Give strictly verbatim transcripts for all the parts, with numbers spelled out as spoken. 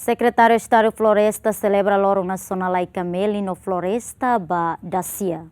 Sekretáriu Estadu Floresta selebra Loron Nasionál Ai-Kameli no Floresta ba dasia.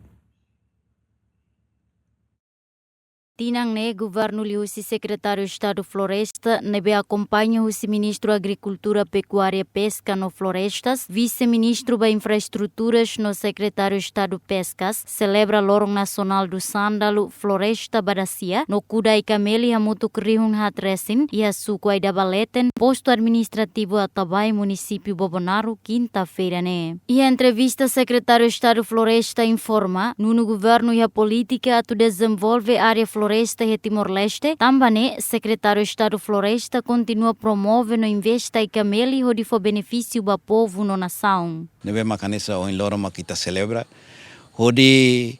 Tinan ne'e Governu liuhusi Sekretáriu Estadu Floresta, ne'ebé akompaña husi Ministru Agrikultura, Pekuária, Peska no Florestas, Vise-Ministru ba Infraestruturas no Sekretáriu Estadu Peskas, selebra Loron Nasionál do Sándalu, Floresta ba dasia, no kuda ai-kameli hamutuk rihun haat resin, iha suku Aidaba Leten, Postu Administrativu Atabae, Munisípiu Bobonaro, kinta-feira ne'e. Iha entrevista, Sekretáriu Estadu Floresta informa, nonu governu iha polítika atu dezenvolve área floresta iha Timor-Leste, tanba ne'e Sekretáriu Estadu Floresta kontinua promove no investe ai-kameli hodi fó benefísiu ba povu no nasaun. Ne'ebé mak hanesan ohin loron mak ita selebra, hodi,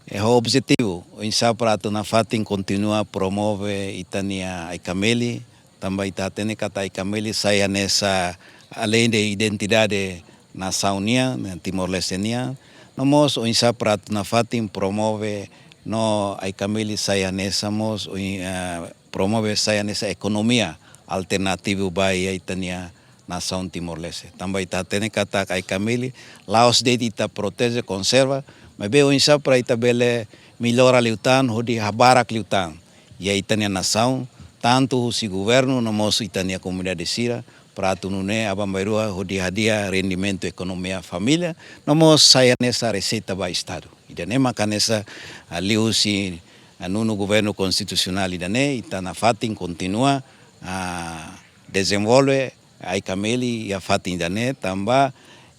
eh, ho objetivu, oinsá para atu nafatin kontinua promove ita-nia ai-kameli, tanba ita hatene katak ai-kameli sai hanesan aleinde identidade nasaun nian, Timor-Leste nian, no mós oinsá para atu nafatin promove no ai-kameli sai hanesan mós, oin-, eh, promove sai hanesan ekonomia alternativu ba iha ita-nia nasaun Timor-Leste. Tanba ita hatene katak ai-kameli la'ós de'it ita proteje, konserva, maibé oinsá para ita bele mellora liután, hodi habarak liután iha ita-nia nasaun, tantu husi governu, no mós ita-nia komunidade sira, para atu nune'e aban-bainrua hodi hadi'a rendimentu ekonomia família, no mós sai hanesan reseita ba Estadu. Ida-ne'e mak hanesan, ah, liuhusi, ah, nonu governu konstitusionál ida-ne'e, ita nafatin kontinua, ah, dezenvolve ai-kameli iha fatin ida-ne'e, tanba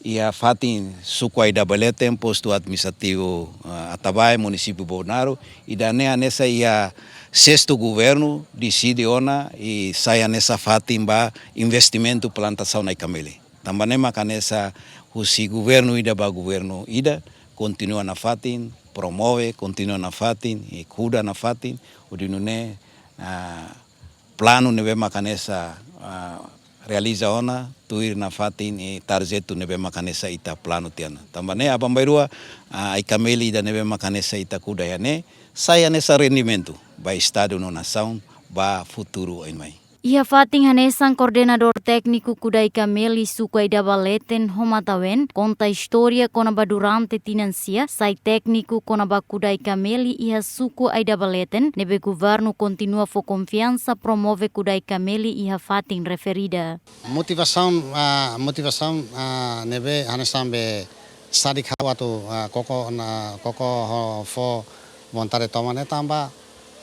iha fatin suku Aidaba Leten, Postu Administrativu, ah, Atabae, Munisípiu Bobonaro, ida-ne'e hanesan iha sestu governu deside ona i sai hanesan fatin ba investimentu plantasaun ai-kameli. Tanba ne'e mak hanesan husi governu ida ba governu ida, kontinua nafatin promove, kontinua nafatin i kuda nafatin, hodi nune'e, ah, planu ne'ebé mak hanesan, ah, realiza ona, tuir nafatin i tarjetu ne'ebé mak hanesan ita planu tiha ona. Tanba ne'e aban-bainrua, ah, ai-kameli ida ne'ebé mak hanesan ita kuda iha ne'e, sai hanesan rendimentu ba Estadu no nasaun ba futuru oin mai. Iha fatin hanesan, Koordenadór Tékniku Kuda Ai-Kameli Suku Aidaba Leten, Homa Tawen, konta istória kona-ba durante tinan sia sai tékniku kona-ba kuda ai-kameli iha suku Aidaba Leten, ne'ebé governu kontinua fó konfiansa promove kuda ai-kameli iha fatin referida. Motivasaun, ah, motivasaun, ah, ne'ebé hanesan be sadik ha'u atu, ah, koko na, koko ho fó vontade toman ne'e tanba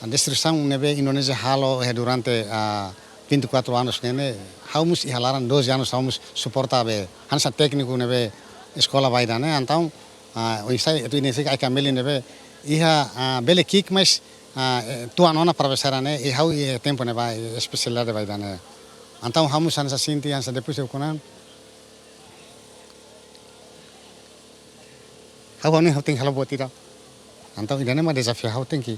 destruisaun ne'ebé Indonézia halo iha durante, ah, vinte e quatro anos ne'e, ha'u mós iha laran doze anos ha'u mós suporta be hanesan tékniku ne'ebé eskola ba ida-ne'e, entaun, ah, oinsá atu identifika ai-kameli ne'ebé iha, ah, bele ki'ik, mas, ah, eh, tuan ona para be sira-ne'e, i ha'u iha tempu ne'ebá, eh, espesialidade ba ida-ne'e. Entaun ha'u mós hanesan sente hanesan depois de kunan, ha'u hanoin ha'u tenke halo buat ida. Entaun ida-ne'e mak dezafiu ha'u tenke,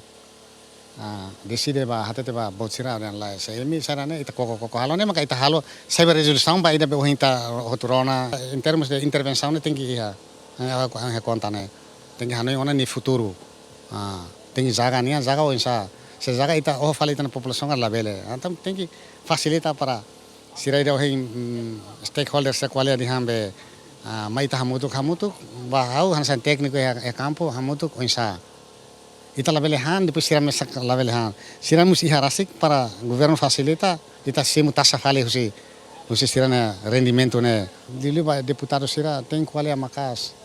ah, deside ba, hatete ba boot sira dehan lae, se imi sira-ne'e ita koko, koko halo ne'e maka ita halo, sai be rezolusaun ba ida be ohin ita hotu rona, em termos de intervensaun ne'e tenke iha, eh, ha'u, ha'u konta ne'e. Tenke hanoin ona nia futuru. Ah, tenke jaga nia, jaga oinsá. Se jaga ita oho fali ita-nia populasaun ka labele. Entaun tenke fasilita para sira ida ohin, mm, stakeholder sira ko'alia dehan be, ah, mai ita hamutuk, hamutuk, ba ha'u hanesan tékniku iha, iha kampu, hamutuk oinsá. Ita labele han, depois sira mesak labele han. Sira mós iha rasik para governu fasilita, ita simu taxa fali husi, husi sira-nia rendimentu ne'e. Liuliu ba deputadu sira tenke ko'alia maka'as.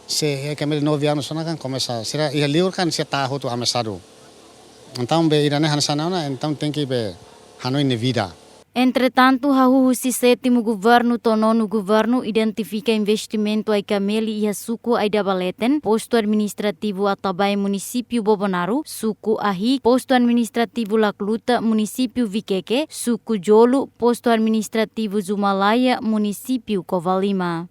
Se ai-kameli nove anos ona kan komesa, sira iha liur kan sira tau hotu amesadu. Entaun be ida-ne'e hanesan ona, entaun tenke be hanoin nia vida. Entretantu, hahú husi sétimu governu to'o nonu governu identifika investimentu ai-kameli iha suku Aidaba Leten, Postu Administrativu Atabae, Munisípiu Bobonaro, suku Ahi, Postu Administrativu Lacluta, Munisípiu Viqueque, suku Jolo, Postu Administrativu Zumalaya, Munisípiu Covalima.